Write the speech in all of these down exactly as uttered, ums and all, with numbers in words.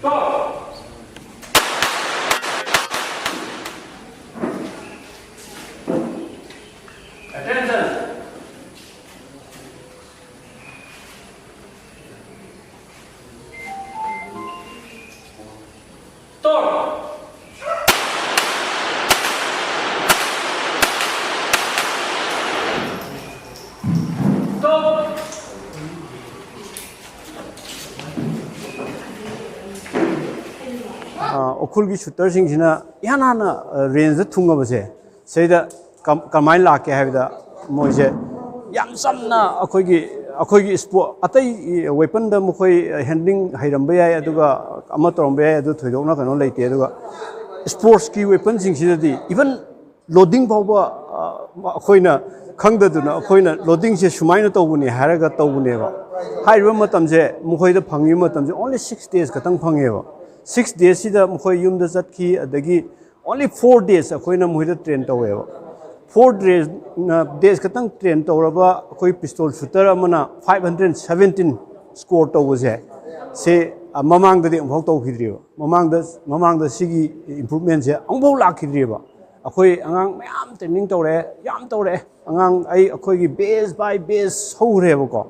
Attention! Stop! Stop! ꯑ, ꯎꯈ꯭ꯔꯨꯜꯒꯤ ꯁꯨꯇꯔꯁꯤꯡꯁꯤꯅ ꯏꯍꯥꯟ ꯍꯥꯟꯅ, ꯑ, ꯔꯦꯟꯖꯇ ꯊꯨꯡꯉꯕꯁꯦ, ꯁꯤꯗ ꯀꯝ-, ꯀꯃꯥꯏꯅ ꯂꯥꯛꯀꯦ ꯍꯥꯏꯕꯗ, ꯃꯣꯏꯁꯦ ꯌꯥꯝ ꯆꯝꯅ ꯑꯩꯈꯣꯏꯒꯤ, ꯑꯩꯈꯣꯏꯒꯤ ꯏꯁꯄꯣ-, ꯑꯇꯩ ꯋꯦꯄꯟꯗ ꯃꯈꯣꯏ ꯍꯦꯟꯗ꯭ꯂꯤꯡ ꯍꯩꯔꯝꯕ ꯌꯥꯏ, ꯑꯗꯨꯒ ꯑꯃ ꯇꯧꯔꯝꯕ ꯌꯥꯏ, ꯑꯗꯨ ꯊꯣꯏꯗꯣꯛꯅ ꯀꯩꯅꯣ ꯂꯩꯇꯦ꯫ ꯑꯗꯨꯒ ꯏꯁꯄꯣꯔꯠꯁꯀꯤ ꯋꯦꯄꯟꯁꯤꯡꯁꯤꯗꯗꯤ, ꯏꯚꯟ ꯂꯣꯗꯤꯡ ꯐꯥꯎꯕ, ꯑ, ꯑꯩꯈꯣꯏꯅ ꯈꯪꯗꯗꯨꯅ, ꯑꯩꯈꯣꯏꯅ ꯂꯣꯗꯤꯡꯁꯦ ꯁꯨꯃꯥꯏꯅ ꯇꯧꯕꯅꯤ ꯍꯥꯏꯔꯒ ꯇꯧꯕꯅꯦꯕ꯫ ꯍꯥꯏꯔꯤꯕ ꯃꯇꯝꯁꯦ, ꯃꯈꯣꯏꯗ ꯐꯪꯉꯤꯕ ꯃꯇꯝꯁꯦ only six days ꯈꯛꯇꯪ ꯐꯪꯉꯦꯕ꯫ Six days ꯁꯤꯗ ꯃꯈꯣꯏ ꯌꯨꯝꯗ ꯆꯠꯈꯤ, ꯑꯗꯒꯤ only four days ꯑꯩꯈꯣꯏꯅ ꯃꯈꯣꯏꯗ ꯇ꯭ꯔꯦꯟ ꯇꯧꯋꯦꯕ꯫ Four days, days ꯈꯛꯇꯪ ꯇ꯭ꯔꯦꯟ ꯇꯧꯔꯕ ꯑꯩꯈꯣꯏ ꯄꯤꯁꯇꯣꯜ ꯁꯨꯇꯔ ꯑꯃꯅ five hundred seventeen score ꯇꯧꯕꯁꯦ, ꯁꯤ, ꯑ, ꯃꯃꯥꯡꯗꯗꯤ ꯑꯃꯨꯛꯐꯥꯎ ꯇꯧꯈꯤꯗ꯭ꯔꯤꯕ꯫ ꯃꯃꯥꯡꯗ, ꯃꯃꯥꯡꯗ ꯁꯤꯒꯤ ꯏꯝꯄ꯭ꯔꯨꯚꯃꯦꯟꯁꯦ ꯑꯃꯨꯛꯐꯥꯎ ꯂꯥꯛꯈꯤꯗ꯭ꯔꯤꯕ꯫ ꯑꯩꯈꯣꯏ ꯑꯉꯥꯡ ꯃꯌꯥꯝ ꯇ꯭ꯔꯦꯅꯤꯡ ꯇꯧꯔꯛꯑꯦ, ꯌꯥꯝ ꯇꯧꯔꯛꯑꯦ꯫ ꯑꯉꯥꯡ ꯑꯩ, ꯑꯩꯈꯣꯏꯒꯤ ꯕꯦꯆ ꯕꯥꯏ ꯕꯦꯆ ꯍꯧꯈ꯭ꯔꯦꯕꯀꯣ꯫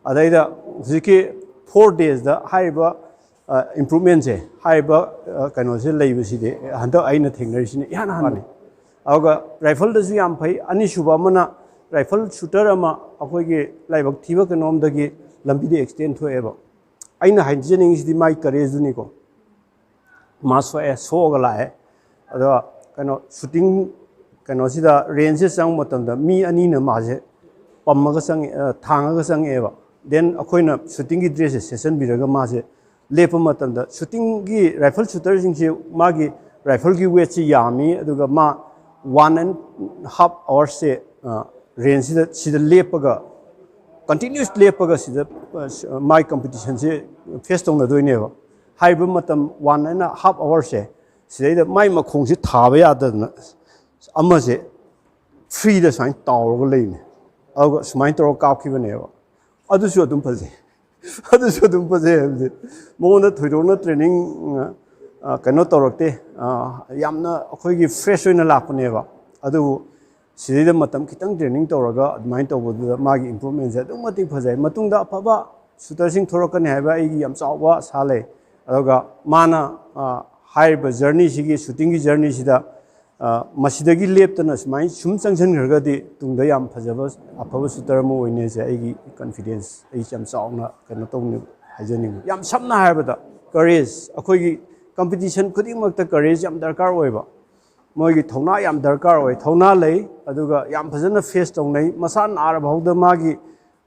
ꯑꯗꯩꯗ ꯍꯧꯖꯤꯛꯀꯤ four days ꯗ ꯍꯥꯏꯔꯤꯕ, ꯑ, ꯏꯝꯄ꯭ꯔꯨꯚꯃꯦꯟꯁꯦ, ꯍꯥꯏꯔꯤꯕ, ꯑ, ꯀꯩꯅꯣꯁꯦ ꯂꯩꯕꯁꯤꯗꯤ ꯍꯟꯗꯛ ꯑꯩꯅ ꯊꯦꯡꯅꯔꯤꯁꯤꯅ ꯏꯍꯥꯟ ꯑꯍꯥꯟꯕꯅꯤ꯫ ꯑꯗꯨꯒ ꯔꯥꯏꯐꯜꯗꯁꯨ ꯌꯥꯝ ꯐꯩ꯫ ꯑꯅꯤꯁꯨꯕ ꯑꯃꯅ ꯔꯥꯏꯐꯜ ꯁꯨꯇꯔ ꯑꯃ ꯑꯩꯈꯣꯏꯒꯤ ꯂꯥꯏꯕꯛ ꯊꯤꯕ ꯀꯩꯅꯣꯝꯗꯒꯤ ꯂꯝꯕꯤꯗ ꯑꯦꯛꯁꯤꯗꯦꯟ ꯊꯣꯛꯑꯦꯕ꯫ ꯑꯩꯅ ꯍꯥꯏꯖꯅꯤꯡꯉꯤꯁꯤꯗꯤ ꯃꯥꯏ ꯀꯔꯦꯖꯇꯨꯅꯤꯀꯣ꯫ ꯃꯥ ꯁꯣꯛꯑꯦ, ꯁꯣꯛꯑꯒ ꯂꯥꯛꯑꯦ꯫ ꯑꯗꯣ ꯀꯩꯅꯣ, ꯁꯨꯇꯤꯡ ꯀꯩꯅꯣꯁꯤꯗ, ꯔꯦꯟꯖꯁꯤꯗ ꯆꯪꯕ ꯃꯇꯝꯗ ꯃꯤ ꯑꯅꯤꯅ ꯃꯥꯁꯦ ꯄꯝꯃꯒ ꯆꯪꯉꯦ, ꯑ, ꯊꯥꯡꯉꯒ ꯆꯪꯉꯛꯑꯦꯕ꯫ Then ꯑꯩꯈꯣꯏꯅ ꯁꯨꯇꯤꯡꯒꯤ ꯗ꯭ꯔꯦꯁꯁꯦ ꯁꯦꯠꯆꯟꯕꯤꯔꯒ ꯃꯥꯁꯦ ꯂꯦꯞꯄ ꯃꯇꯝꯗ, ꯁꯨꯇꯤꯡꯒꯤ ꯔꯥꯏꯐꯜ ꯁꯨꯇꯔꯁꯤꯡꯁꯦ ꯃꯥꯒꯤ ꯔꯥꯏꯐꯜꯒꯤ ꯋꯦꯠꯁꯤ ꯌꯥꯝꯃꯤ, ꯑꯗꯨꯒ ꯃꯥ one and half hours ꯁꯦ, ꯑ, ꯔꯦꯟꯖꯁꯤꯗ, ꯁꯤꯗ ꯂꯦꯞꯄꯒ, continuous ꯂꯦꯞꯄꯒ ꯁꯤꯗ, ꯑ, ꯃꯥꯏ ꯀꯝꯄꯤꯇꯤꯁꯟꯁꯦ ꯐꯦꯁ ꯇꯧꯅꯗꯣꯏꯅꯦꯕ꯫ ꯍꯥꯏꯔꯤꯕ ꯃꯇꯝ one and half hour ꯁꯦ, ꯁꯤꯗꯩꯗ ꯃꯥꯏ ꯃꯈꯣꯡꯁꯤ ꯊꯥꯕ ꯌꯥꯗꯗꯅ ꯑꯃꯁꯦ ꯐ꯭ꯔꯤꯗ ꯁꯨꯃꯥꯏꯅ ꯇꯥꯎꯔꯒ ꯂꯩꯕꯅꯦ꯫ ꯑꯗꯨꯒ ꯁꯨꯃꯥꯏꯅ ꯇꯧꯔꯒ ꯀꯥꯞꯈꯤꯕꯅꯦꯕ꯫ ꯑꯗꯨꯁꯨ ꯑꯗꯨꯝ ꯐꯖꯩ꯫ ꯑꯗꯨꯁꯨ ꯑꯗꯨꯝ ꯐꯖꯩ ꯍꯥꯏꯕꯗꯤ, ꯃꯉꯣꯟꯗ ꯊꯣꯏꯗꯣꯛꯅ ꯇ꯭ꯔꯦꯅꯤꯡ ꯀꯩꯅꯣ ꯇꯧꯔꯛꯇꯦ꯫ ꯑ, ꯌꯥꯝꯅ ꯑꯩꯈꯣꯏꯒꯤ ꯐ꯭ꯔꯦꯁ ꯑꯣꯏꯅ ꯂꯥꯛꯄꯅꯦꯕ꯫ ꯑꯗꯨꯕꯨ ꯁꯤꯗꯩꯗ ꯃꯇꯝ ꯈꯤꯇꯪ ꯇ꯭ꯔꯦꯅꯤꯡ ꯇꯧꯔꯒ ꯑꯗꯨꯃꯥꯏꯅ ꯇꯧꯕꯗꯨꯗ ꯃꯥꯒꯤ ꯏꯝꯄ꯭ꯔꯨꯚꯃꯦꯟꯁꯦ ꯑꯗꯨꯛ ꯃꯇꯤꯛ ꯐꯖꯩ꯫ ꯃꯇꯨꯡꯗ ꯑꯐꯕ ꯁꯨꯇꯔꯁꯤꯡ ꯊꯣꯛꯂꯛꯀꯅꯤ ꯍꯥꯏꯕ ꯑꯩꯒꯤ ꯌꯥꯝ ꯆꯥꯎꯕ ꯑꯁꯥ ꯂꯩ꯫ ꯑꯗꯨꯒ ꯃꯥꯅ, ꯑ, ꯍꯥꯏꯔꯤꯕ ꯖꯔꯅꯤꯁꯤꯒꯤ, ꯁꯨꯇꯤꯡꯒꯤ ꯖꯔꯅꯤꯁꯤꯗ, ꯑ, ꯃꯁꯤꯗꯒꯤ ꯂꯦꯞꯇꯅ ꯁꯨꯃꯥꯏꯅ ꯁꯨꯝ ꯆꯪꯁꯤꯟꯈ꯭ꯔꯒꯗꯤ ꯇꯨꯡꯗ ꯌꯥꯝ ꯐꯖꯕ, ꯑꯐꯕ ꯁꯨꯇꯔ ꯑꯃ ꯑꯣꯏꯅꯦꯁꯦ ꯑꯩꯒꯤ ꯀꯟꯐꯤꯗꯦꯟꯁ ꯑꯩ ꯌꯥꯝ ꯆꯥꯎꯅ ꯀꯩꯅꯣ ꯇꯧꯅꯤꯡ ꯍꯥꯏꯖꯅꯤꯡꯉꯤ꯫ ꯌꯥꯝ ꯁꯝꯅ ꯍꯥꯏꯔꯕꯗ, ꯀꯔꯦꯖ, ꯑꯩꯈꯣꯏꯒꯤ ꯀꯝꯄꯤꯇꯤꯁꯟ ꯈꯨꯗꯤꯡꯃꯛꯇ ꯀꯔꯦꯖ ꯌꯥꯝ ꯗꯔꯀꯥꯔ ꯑꯣꯏꯕ꯫ ꯃꯣꯏꯒꯤ ꯊꯧꯅꯥ ꯌꯥꯝ ꯗꯔꯀꯥꯔ ꯑꯣꯏ꯫ ꯊꯧꯅꯥ ꯂꯩ, ꯑꯗꯨꯒ ꯌꯥꯝ ꯐꯖꯅ ꯐꯦꯁ ꯇꯧꯅꯩ꯫ ꯃꯁꯥ ꯅꯥꯔ ꯐꯥꯎꯗ ꯃꯥꯒꯤ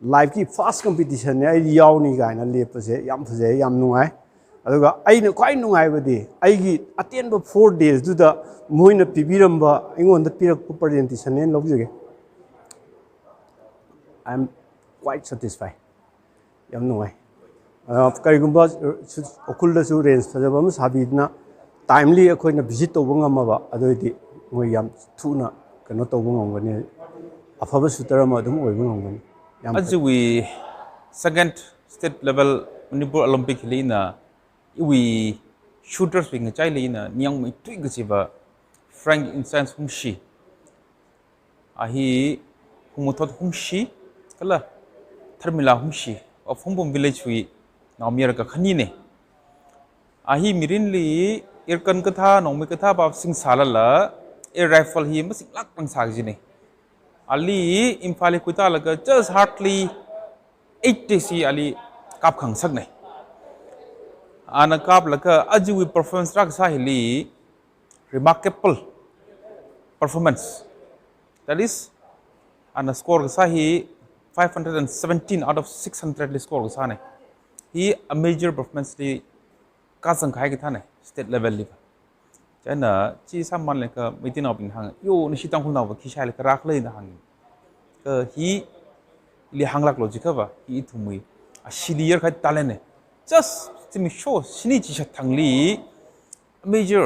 ꯂꯥꯏꯐꯀꯤ ꯐꯥꯔꯁ ꯀꯝꯄꯤꯇꯤꯁꯟꯅꯦ ꯑꯩꯗꯤ ꯌꯥꯎꯅꯤ ꯀꯥꯏꯅ ꯂꯦꯞꯄꯁꯦ ꯌꯥꯝ ꯐꯖꯩ, ꯌꯥꯝ ꯅꯨꯡꯉꯥꯏ꯫ ꯑꯗꯨꯒ ꯑꯩꯅ ꯈ꯭ꯋꯥꯏ ꯅꯨꯡꯉꯥꯏꯕꯗꯤ ꯑꯩꯒꯤ ꯑꯇꯦꯟꯕ ꯐꯣꯔ ꯗꯦꯖꯗꯨꯗ ꯃꯣꯏꯅ ꯄꯤꯕꯤꯔꯝꯕ, ꯑꯩꯉꯣꯟꯗ ꯄꯤꯔꯛꯄ ꯄ꯭ꯔꯖꯦꯟꯇꯦꯁꯟꯅꯦꯅ ꯂꯧꯖꯒꯦ꯫ I am quite satisfied. ꯌꯥꯝ ꯅꯨꯡꯉꯥꯏ꯫ ꯑ, ꯀꯔꯤꯒꯨꯝꯕ, ꯑ, ꯁꯨ-, ꯎꯈ꯭ꯔꯨꯜꯗꯁꯨ ꯔꯦꯟꯖ ꯐꯖꯕ ꯑꯃ ꯁꯥꯕꯤꯗꯨꯅ ꯇꯥꯏꯝꯂꯤ ꯑꯩꯈꯣꯏꯅ ꯚꯤꯖꯤꯠ ꯇꯧꯕ ꯉꯝꯃꯕ, ꯑꯗꯨꯑꯣꯏꯗꯤ ꯃꯣꯏ ꯌꯥꯝ ꯊꯨꯅ ꯀꯩꯅꯣ ꯇꯧꯕ ꯉꯝꯒꯅꯤ, ꯑꯐꯕ ꯁꯨꯇꯔ ꯑꯃ ꯑꯗꯨꯝ ꯑꯣꯏꯕ ꯉꯝꯒꯅꯤ꯫ ꯌꯥꯝ ꯐꯩ꯫ ꯑꯗꯨꯒꯤ second state level Manipur Olympic ꯍꯤꯂꯤꯅ ꯏꯋꯤ shooters ꯋꯤꯡ ꯆꯥꯏꯂꯤꯅ ꯅꯤꯌꯥꯡ ꯃꯩ ꯇꯨꯏꯒ ꯆꯤꯕ Frank Incense ꯍꯨꯝꯁꯤ ꯑꯍꯤ ꯍꯨꯃꯨꯊꯣꯠ ꯍꯨꯝꯁꯤ ꯀꯂ ꯊꯔꯃꯤꯂꯥ ꯍꯨꯝꯁꯤ of Humbum village hui ꯅꯥꯎꯃꯤꯌꯔ ꯀꯈꯅꯤꯅꯦ꯫ ꯑꯍꯤ ꯃꯤꯔꯤꯟꯂꯤ ꯏꯔꯀꯟ ꯀꯊꯥ ꯅꯣꯡꯃꯩ ꯀꯊꯥ ꯕꯥꯞ ꯁꯤꯡ ꯁꯥꯂꯂ air rifle ꯍꯤ ꯃꯁꯤꯡ ꯂꯥꯛ ꯄꯪ ꯁꯥꯒꯖꯤꯅꯦ꯫ ꯑꯂꯤ Imphal ꯀꯨꯏꯇꯥꯂꯒ just hardly eight days ꯁꯤ ꯑꯂꯤ ꯀꯥꯞ ꯈꯪ ꯁꯛꯅꯦ꯫ ꯑꯅ ꯀꯥꯞꯂꯒ ꯑꯖꯤꯋꯤ performance ꯔꯥꯛ ꯁꯥ ꯍꯤꯂꯤ remarkable performance. That is, ꯑꯅ score ꯀꯁꯥ he five hundred and seventeen out of six hundred ꯂꯤ score ꯀꯁꯥꯅꯦ꯫ He a major performance ꯂꯤ ꯀꯥ ꯆꯪꯈꯥꯏ ꯀꯊꯥꯅꯦ state level ꯂꯤ꯫ ꯆꯥꯏꯅ ꯆꯤ ꯁꯥ ꯃꯥꯟ ꯂꯩꯀ ꯃꯩꯇꯩ ꯅꯥꯎꯄꯤꯅ ꯍꯪꯉꯦ, "ꯌꯣ, ꯅꯁꯤ ꯇꯥꯡꯈꯨꯜ ꯅꯥꯎꯕ ꯈꯤ ꯁꯥꯏ ꯂꯩꯀ ꯔꯥꯛ ꯂꯩꯅ ꯍꯪꯉꯦ?" ꯀ ꯍꯤ ꯂꯤ ꯍꯥꯡꯂꯥꯛꯂꯣ ꯖꯤꯈꯕ ꯍꯤ ꯊꯨꯝꯃꯨꯏ꯫ ꯑꯁꯤꯗꯤ ꯌꯔꯈꯥꯏ ꯇꯥꯂꯦꯅꯦ꯫ Just ꯆꯤꯃꯤ ꯁꯣ ꯁꯤꯅꯤ ꯆꯤ ꯁꯠ ꯊꯪꯂꯤ major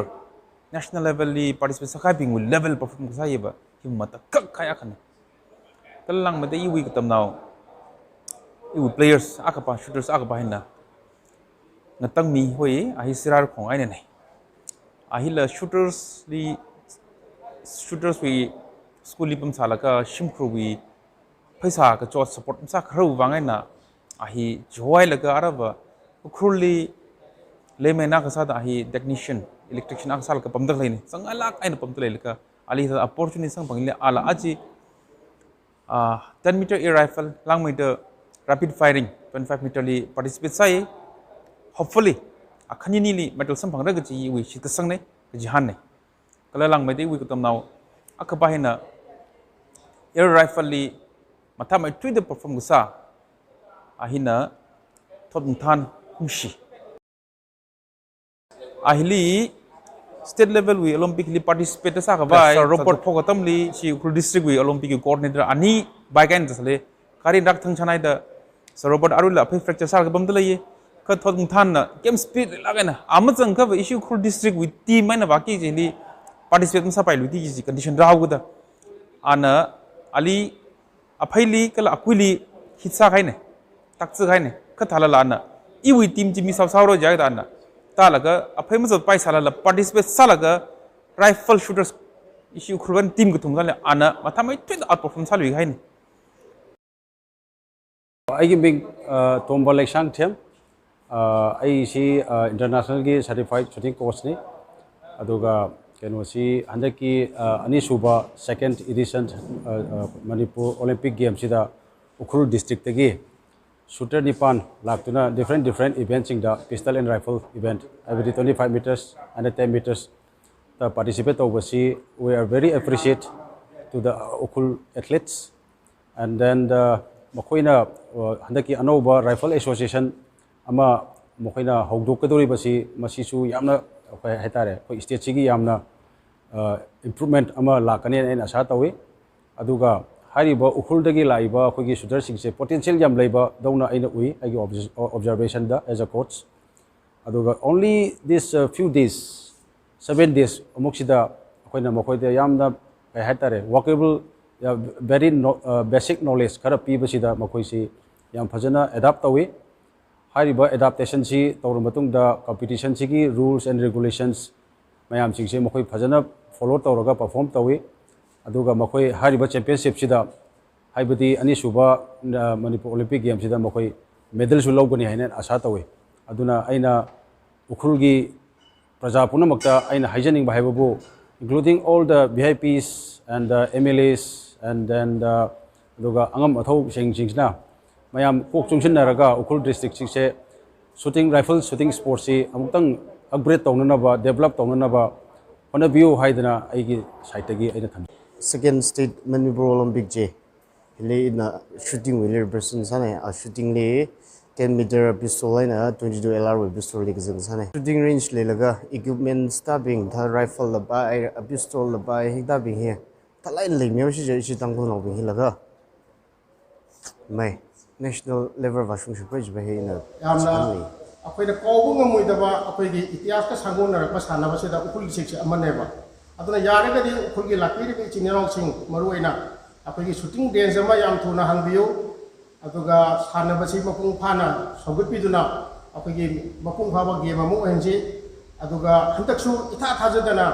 national level ꯂꯤ participate ꯁꯈꯥꯏ ꯄꯤꯡ level perform ꯁꯥꯏꯕ ꯍꯤ ꯃꯇ ꯀꯛ ꯈꯥꯏ ꯑꯈꯟ꯫ ꯀꯜꯂꯥꯡ ꯃꯇ ꯏ ꯋꯤ ꯀꯇꯝ ꯅꯥꯎ꯫ Iu players akapa, shooters akapa hina ngatang mi hoi ahi sirar khong aina nei. Ahila shooters li, shooters wi school li pam salaka shimkhru wi phaisa ka chot support sa kharau wang aina ahi joy laga araba Ukhrul li le mai na ka sa da ahi technician, electrician aka sal ka pam da lai ni. Sang alak aina pam da lai ka ali sa opportunity sang pang le ala aji ah, ten meter air rifle, lang mai da rapid firing, twenty-five meter li participate sai. Hopefully, a khani ni li medal sam phang ra ga ji wi shi ka sang ne, ka ji han ne. Kala lang mai da wi ka tam nau, a ka ba hina air rifle li matha mai tui da perform ga sa, a hina thot than hum shi. Ahili state level wi Olympic li participate sa ka bai, Sir Robert Phogatam li si Ukhrul district wi Olympic wi coordinator ani bai kain ta sale. Kari rak thang chanai da Sir Robert aru la phai fracture sa ka bam da lai. Ka thot than na game speed la ka na. Ama chang ka ba isi Ukhrul district wi team mai na ba ki ji li participate sa pai lu ti ji condition rau ga da. Ana ali a phai li kala a kui li hit sa khai ne. Tak chi khai ne. Ka thala la na. Iwi team ji mi sau sau ro ja da na. Ta la ka a phai ma sa pai sa la la participate sa la ka rifle shooters isi Ukhrul ban team ka thum sa le ana matha mai tui outperform sa lui khai ne. ꯑꯩꯒꯤ ꯃꯤꯡ, ꯑ, ꯇꯣꯝꯕ ꯂꯩꯁꯥꯡꯊꯦꯝ꯫ ꯑ, ꯑꯩꯁꯤ, ꯑ, international ꯒꯤ certified shooting coach ꯅꯤ꯫ ꯑꯗꯨꯒ ꯀꯩꯅꯣꯁꯤ ꯍꯟꯗꯛꯀꯤ, ꯑ, ꯑꯅꯤꯁꯨꯕ second edition, ꯑ, ꯑ, ꯃꯅꯤꯄꯨꯔ Olympic Games ꯁꯤꯗ ꯎꯈ꯭ꯔꯨꯜ district ꯇꯒꯤ shooter ꯅꯤꯄꯥꯟ ꯂꯥꯛꯇꯨꯅ different different event ꯁꯤꯡꯗ pistol and rifle event, ꯍꯥꯏꯕꯗꯤ twenty five meters and ten meters ꯇ participate ꯇꯧꯕꯁꯤ, we are very appreciate to the Ukhrul athletes꯫ And then the, ꯃꯈꯣꯏꯅ, ꯑ, ꯍꯟꯗꯛꯀꯤ ꯑꯅꯧꯕ rifle association ꯑꯃ ꯃꯈꯣꯏꯅ ꯍꯧꯗꯣꯛꯀꯗꯧꯔꯤꯕꯁꯤ, ꯃꯁꯤꯁꯨ ꯌꯥꯝꯅ, ꯑꯩꯈꯣꯏ ꯍꯥꯏꯇꯥꯔꯦ, ꯑꯩꯈꯣꯏ state ꯁꯤꯒꯤ ꯌꯥꯝꯅ, ꯑ, improvement ꯑꯃ ꯂꯥꯛꯀꯅꯤ ꯍꯥꯏꯅ ꯑꯩꯅ ꯑꯁꯥ ꯇꯧꯏ꯫ ꯑꯗꯨꯒ ꯍꯥꯏꯔꯤꯕ ꯎꯈ꯭ꯔꯨꯜꯗꯒꯤ ꯂꯥꯛꯏꯕ ꯑꯩꯈꯣꯏꯒꯤ shooter ꯁꯤꯡꯁꯦ potential ꯌꯥꯝ ꯂꯩꯕꯗꯧꯅ ꯑꯩꯅ ꯎꯏ, ꯑꯩꯒꯤ obs-, observation the as a coach꯫ ꯑꯗꯨꯒ only this, uh, few days, seven days ꯑꯃꯨꯛꯁꯤꯗ ꯑꯩꯈꯣꯏꯅ ꯃꯈꯣꯏꯗ ꯌꯥꯝꯅ, ꯀꯩ ꯍꯥꯏꯇꯥꯔꯦ, workable, ꯌꯥ-, very no-, uh, basic knowledge ꯈꯔ ꯄꯤꯕꯁꯤꯗ ꯃꯈꯣꯏꯁꯤ ꯌꯥꯝ ꯐꯖꯅ ꯑꯦꯗꯥꯞ ꯇꯧꯏ꯫ ꯍꯥꯏꯔꯤꯕ ꯑꯦꯗꯥꯞꯇꯦꯁꯟꯁꯤ ꯇꯧꯔꯕ ꯃꯇꯨꯡꯗ ꯀꯝꯄꯤꯇꯤꯁꯟꯁꯤꯒꯤ ꯔꯨꯜꯁ ꯑꯦꯟ ꯔꯤꯒꯨꯂꯦꯁꯟꯁ ꯃꯌꯥꯝꯁꯤꯡꯁꯦ ꯃꯈꯣꯏ ꯐꯖꯅ ꯐꯣꯂꯣ ꯇꯧꯔꯒ ꯄꯔꯐꯣꯔꯝ ꯇꯧꯏ꯫ ꯑꯗꯨꯒ ꯃꯈꯣꯏ ꯍꯥꯏꯔꯤꯕ ꯆꯦꯝꯄꯤꯌꯟꯁꯤꯞꯁꯤꯗ, ꯍꯥꯏꯕꯗꯤ ꯑꯅꯤꯁꯨꯕ, ꯑ, ꯃꯅꯤꯄꯨꯔ ꯑꯣꯂꯤꯝꯄꯤꯛ ꯒꯦꯝꯁꯤꯗ ꯃꯈꯣꯏ ꯃꯦꯗꯜꯁꯨ ꯂꯧꯒꯅꯤ ꯍꯥꯏꯅ ꯑꯥꯁꯥ ꯇꯧꯏ꯫ ꯑꯗꯨꯅ ꯑꯩꯅ ꯎꯈ꯭ꯔꯨꯜꯒꯤ ꯄ꯭ꯔꯖꯥ ꯄꯨꯝꯅꯃꯛꯇ ꯑꯩꯅ ꯍꯥꯏꯖꯅꯤꯡꯕ ꯍꯥꯏꯕꯕꯨ, including all the V I Ps and the M L As and then the, ꯑꯗꯨꯒ ꯑꯉꯝ ꯑꯊꯧꯁꯤꯡꯁꯤꯡꯁꯤꯅ ꯃꯌꯥꯝ ꯀꯣꯛ ꯆꯨꯡꯁꯤꯟꯅꯔꯒ ꯎꯈ꯭ꯔꯨꯜ ꯗꯤꯁꯇ꯭ꯔꯤꯛꯁꯤꯡꯁꯦ ꯁꯨꯇꯤꯡ, ꯔꯥꯏꯐꯜ ꯁꯨꯇꯤꯡ ꯁ꯭ꯄꯣꯔꯠꯁꯤ ꯑꯃꯨꯛꯇꯪ ꯑꯞꯒ꯭ꯔꯦꯗ ꯇꯧꯅꯅꯕ, ꯗꯦꯕꯂꯞ ꯇꯧꯅꯅꯕ ꯍꯣꯠꯅꯕꯤꯌꯨ ꯍꯥꯏꯗꯅ ꯑꯩꯒꯤ ꯁꯥꯏꯠꯇꯒꯤ ꯑꯩꯅ ꯊꯝꯖꯩ꯫ Second state Manipur Olympic je hile ina shooting wele represent sane, a shooting le ten meter pistol ina twenty two L R we pistol le kazan sane. Shooting range le laga equipments ta bing tha, rifle la bai, a pistol la bai, hi ta bing hi. Tha line le myo shi je shi tang ko no bing hi laga. Mai national level va shung shi prej ba hi na. ꯌꯥꯝꯅ ꯑꯩꯈꯣꯏꯅ ꯀꯥꯎꯕ ꯉꯝꯃꯣꯏꯗꯕ ꯑꯩꯈꯣꯏꯒꯤ ꯏꯇꯤꯍꯥꯁꯀ ꯁꯥꯒꯣꯟꯅꯔꯛꯄ ꯁꯥꯟꯅꯕꯁꯤꯗ ꯎꯈ꯭ꯔꯨꯜꯒꯤ sexy ꯑꯃꯅꯦꯕ꯫ ꯑꯗꯨꯅ ꯌꯥꯔꯒꯗꯤ ꯎꯈ꯭ꯔꯨꯜꯒꯤ ꯂꯥꯛꯄꯤꯔꯤꯕ ꯏꯆꯤꯟ ꯏꯅꯥꯎꯁꯤꯡ, ꯃꯔꯨꯑꯣꯏꯅ ꯑꯩꯈꯣꯏꯒꯤ ꯁꯨꯇꯤꯡ ꯔꯦꯟꯖ ꯑꯃ ꯌꯥꯝ ꯊꯨꯅ ꯍꯥꯡꯕꯤꯌꯨ꯫ ꯑꯗꯨꯒ ꯁꯥꯟꯅꯕꯁꯤ ꯃꯄꯨꯡ ꯐꯥꯅ ꯁꯧꯒꯠꯄꯤꯗꯨꯅ ꯑꯩꯈꯣꯏꯒꯤ ꯃꯄꯨꯡ ꯐꯥꯕ ꯒꯦꯝ ꯑꯃ ꯑꯣꯏꯍꯟꯁꯤ꯫ ꯑꯗꯨꯒ ꯍꯟꯗꯛꯁꯨ ꯏꯊꯥ ꯊꯥꯖꯗꯅ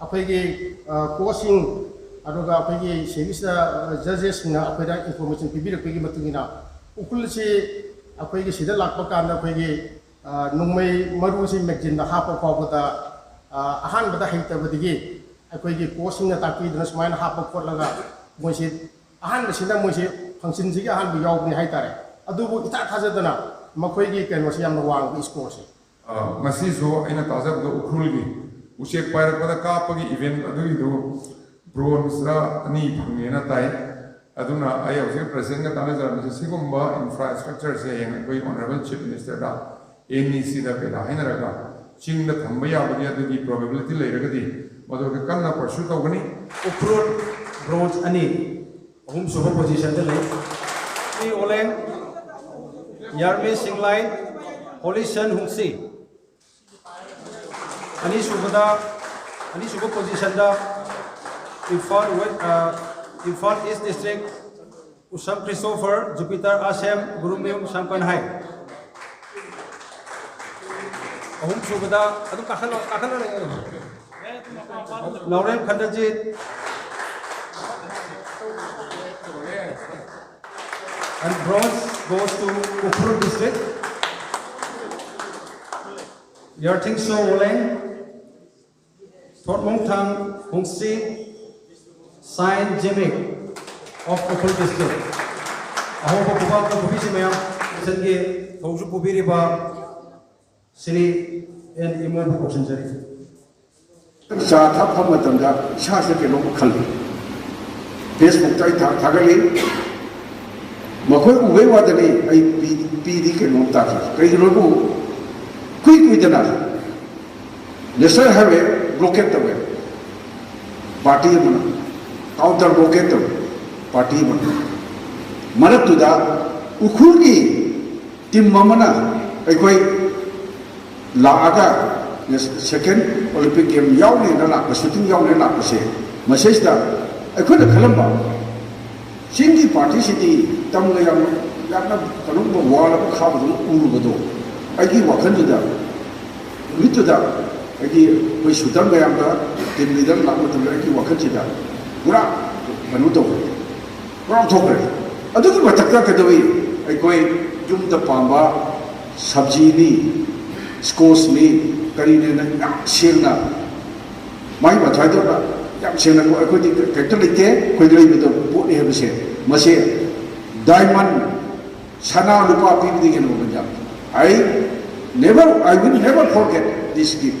ꯑꯩꯈꯣꯏꯒꯤ, ꯑ, ꯀꯣꯆꯁꯤꯡ, ꯑꯗꯨꯒ ꯑꯩꯈꯣꯏꯒꯤ ꯁꯤꯒꯤꯁꯤꯗ, ꯑ, ꯖꯖꯦꯁꯁꯤꯡꯅ ꯑꯩꯈꯣꯏꯗ ꯏꯟꯐꯣꯔꯃꯦꯁꯟ ꯄꯤꯕꯤꯔꯛꯄꯒꯤ ꯃꯇꯨꯡ ꯏꯟꯅ ꯎꯈ꯭ꯔꯨꯜꯁꯤ ꯑꯩꯈꯣꯏꯒꯤ ꯁꯤꯗ ꯂꯥꯛꯄ ꯀꯥꯟꯗ ꯑꯩꯈꯣꯏꯒꯤ, ꯑ, ꯅꯣꯡꯃꯩ ꯃꯔꯨꯁꯤ ꯃꯦꯒꯖꯤꯟꯗ ꯍꯥꯞꯄ ꯐꯥꯎꯕꯗ, ꯑ, ꯑꯍꯥꯟꯕꯗ ꯍꯩꯇꯕꯗꯒꯤ ꯑꯩꯈꯣꯏꯒꯤ ꯀꯣꯆꯁꯤꯡꯅ ꯇꯥꯛꯄꯤꯗꯅ ꯁꯨꯃꯥꯏꯅ ꯍꯥꯞꯄ ꯈꯣꯠꯂꯒ ꯃꯣꯏꯁꯤ ꯑꯍꯥꯟꯕꯁꯤꯗ ꯃꯣꯏꯁꯤ ꯐꯪꯁꯟꯁꯤꯒꯤ ꯑꯍꯥꯟꯕ ꯌꯥꯎꯕꯅꯤ ꯍꯥꯏꯇꯥꯔꯦ꯫ ꯑꯗꯨꯕꯨ ꯏꯊꯥ ꯊꯥꯖꯗꯅ ꯃꯈꯣꯏꯒꯤ ꯀꯩꯅꯣꯁꯤ ꯌꯥꯝꯅ ꯋꯥꯡꯕ ꯏꯁꯀꯣꯔꯁꯦ꯫ ꯑ, ꯉꯁꯤꯁꯨ ꯑꯩꯅ ꯇꯥꯖꯕꯗ ꯎꯈ꯭ꯔꯨꯜꯒꯤ ꯎꯆꯦꯛ ꯄꯥꯏꯔꯛꯄꯗ ꯀꯥꯞꯄꯒꯤ ꯏꯚꯦꯟꯠ ꯑꯗꯨꯒꯤꯗꯨ ꯕ꯭ꯔꯣꯟꯖꯔ ꯑꯅꯤ ꯐꯪꯉꯦꯅ ꯇꯥꯏ꯫ ꯑꯗꯨꯅ ꯑꯩ ꯍꯧꯖꯤꯛ ꯄ꯭ꯔꯁꯤꯗꯦꯟꯠꯀ ꯇꯥꯟꯅꯖꯔꯝꯃꯤꯁꯦ, ꯁꯤꯒꯨꯝꯕ ꯏꯟꯐ꯭ꯔꯥꯁ꯭ꯇ꯭ꯔꯛꯆꯔꯁꯦ ꯍꯌꯦꯡ ꯑꯩꯈꯣꯏ ꯑꯣꯅꯔꯦꯕꯜ ꯆꯤꯐ ꯃꯤꯅꯤꯁꯇꯔꯗ ꯑꯦꯟ ꯏ ꯁꯤꯗ ꯀꯩꯗ ꯍꯥꯏꯅꯔꯒ ꯆꯤꯡꯗ ꯊꯝꯕ ꯌꯥꯕꯒꯤ ꯑꯗꯨꯒꯤ ꯄ꯭ꯔꯣꯕꯦꯕꯤꯂꯤꯇꯤ ꯂꯩꯔꯒꯗꯤ ꯃꯗꯨꯒꯤ ꯀꯟꯅ ꯄꯔꯁ꯭ꯌꯨ ꯇꯧꯒꯅꯤ꯫ ꯎꯈ꯭ꯔꯨꯜ ꯕ꯭ꯔꯣꯟꯖ ꯑꯅꯤ, ꯑꯍꯨꯝꯁꯨꯕ ꯄꯣꯖꯤꯁꯟꯗ ꯂꯩ꯫ ꯁꯤ ꯑꯣꯂꯦꯡ, ꯌꯥꯔꯃꯦ ꯁꯤꯡꯂꯥꯏ, ꯍꯣꯂꯤꯁꯟ ꯍꯨꯡꯁꯤ꯫ ꯑꯅꯤꯁꯨꯕꯗ, ꯑꯅꯤꯁꯨꯕ ꯄꯣꯖꯤꯁꯟꯗ ꯏꯝꯐꯥꯜ ꯋꯦꯁ, ꯑ, Imphal east district, Usham Christopher, Jupiter arts M, Gurumayum ꯁꯝꯀꯟ ꯍꯥꯏ꯫ ꯑꯍꯨꯝ ꯁꯨꯕꯗ ꯑꯗꯨꯝ ꯀꯥꯈꯠꯂꯣ, ꯀꯥꯈꯠꯂꯣ ꯂꯩꯌꯣ꯫ ꯅꯥꯎꯔꯦꯝ ꯈꯟꯗꯖꯤꯠ꯫ And bronze goes to Ukhrul district. Yarthingso Woleng, Thotmongthang Hungsi, Sain Jimik of Ukhrul district. ꯑꯍꯧꯕ ꯈꯨꯕꯥꯛꯇ ꯈꯨꯕꯤꯁꯤ ꯃꯌꯥꯝ ꯏꯆꯟꯒꯤ ꯊꯧꯁꯨ ꯄꯨꯕꯤꯔꯤꯕ ꯁꯤꯔꯤ ꯑꯦꯟ ꯏꯃꯣꯕꯨ ꯀꯧꯁꯤꯟꯖꯔꯤ꯫ ꯆꯥ ꯊꯛꯄ ꯃꯇꯝꯗ ꯏꯁꯥꯁꯤꯗ ꯀꯩꯅꯣꯝ ꯈꯜꯂꯤ꯫ ꯐꯦꯁꯕꯨꯛꯇ ꯑꯩ ꯊꯥ-, ꯊꯥꯒꯠꯂꯤ꯫ ꯃꯈꯣꯏ ꯎꯕꯩ ꯋꯥꯗꯅꯤ ꯑꯩ ꯄꯤ-, ꯄꯤꯗꯤ ꯀꯩꯅꯣꯝ ꯇꯥꯈꯤ꯫ ꯀꯩꯒꯤꯅꯣꯕꯨ ꯀꯨꯏ ꯀꯨꯏꯗꯅ ꯅꯦꯁꯅꯦꯜ ꯍꯥꯏꯋꯦ ꯕ꯭ꯂꯣꯀꯦꯠ ꯇꯧꯋꯦ ꯄꯥꯔꯇꯤ ꯑꯃꯅ, ꯀꯥꯎꯟꯇꯔ ꯕ꯭ꯂꯣꯀꯦꯠ ꯇꯧꯋꯦ ꯄꯥꯔꯇꯤ ꯑꯃꯅ꯫ ꯃꯔꯛꯇꯨꯗ ꯎꯈ꯭ꯔꯨꯜꯒꯤ ꯇꯤꯝ ꯑꯃꯅ ꯑꯩꯈꯣꯏ ꯂꯥꯛꯑꯒ ꯁꯦꯀꯦꯟ ꯑꯣꯂꯤꯝꯄꯤꯛ ꯒꯦꯝ ꯌꯥꯎꯅꯦꯅ ꯂꯥꯛꯄ, ꯁꯨꯇꯤꯡ ꯌꯥꯎꯅꯦꯅ ꯂꯥꯛꯄꯁꯦ, ꯃꯁꯤꯁꯤꯗ ꯑꯩꯈꯣꯏꯅ ꯈꯜꯂꯝꯕ ꯆꯤꯡꯒꯤ ꯄꯥꯔꯇꯤꯁꯤꯗꯤ ꯇꯝꯒ ꯌꯥꯝ, ꯌꯥꯝꯅ ꯀꯩꯅꯣꯒꯨꯝꯕ ꯋꯥꯜ ꯑꯃ ꯈꯥꯕꯗꯧꯅ ꯎꯔꯨꯕꯗꯣ ꯑꯩꯒꯤ ꯋꯥꯈꯜꯗꯨꯗ, ꯅꯨꯃꯤꯠꯇꯨꯗ ꯑꯩꯒꯤ ꯑꯩꯈꯣꯏ ꯁꯨꯇꯔ ꯃꯌꯥꯝꯒ ꯇꯤꯝ ꯂꯤꯗꯔ ꯂꯥꯛꯄ ꯃꯇꯝꯗ ꯑꯩꯒꯤ ꯋꯥꯈꯜꯁꯤꯗ ꯄꯨꯔꯥ ꯀꯩꯅꯣ ꯇꯧꯈ꯭ꯔꯦ, ꯄꯨꯔꯥ ꯊꯣꯛꯈ꯭ꯔꯦ꯫ ꯑꯗꯨꯒꯤ ꯃꯊꯛꯇ ꯀꯩꯗꯧꯏ? ꯑꯩꯈꯣꯏ ꯌꯨꯝꯗ ꯄꯥꯝꯕ ꯁꯕꯖꯤꯅꯤ, ꯁ꯭ꯀꯣꯁꯅꯤ, ꯀꯔꯤꯅꯦꯅ ꯌꯥꯝ ꯁꯦꯡꯅ ꯃꯥꯏ ꯃꯊ꯭ꯋꯥꯏꯗꯧꯅ ꯌꯥꯝ ꯁꯦꯡꯅ ꯑꯩꯈꯣꯏꯗꯤ ꯀꯩꯝꯇ ꯂꯩꯇꯦ, ꯑꯩꯈꯣꯏꯗ ꯂꯩꯕꯗꯣ ꯄꯣꯠꯅꯤ ꯍꯥꯏꯕꯁꯦ, ꯃꯁꯦ ꯗꯥꯏꯃꯟ, ꯁꯅꯥ ꯂꯨꯄꯥ ꯄꯤꯕꯗꯒꯤ ꯍꯦꯟꯅ ꯃꯃꯜ ꯌꯥꯝꯗꯦ꯫ I never, I will never forget this gift.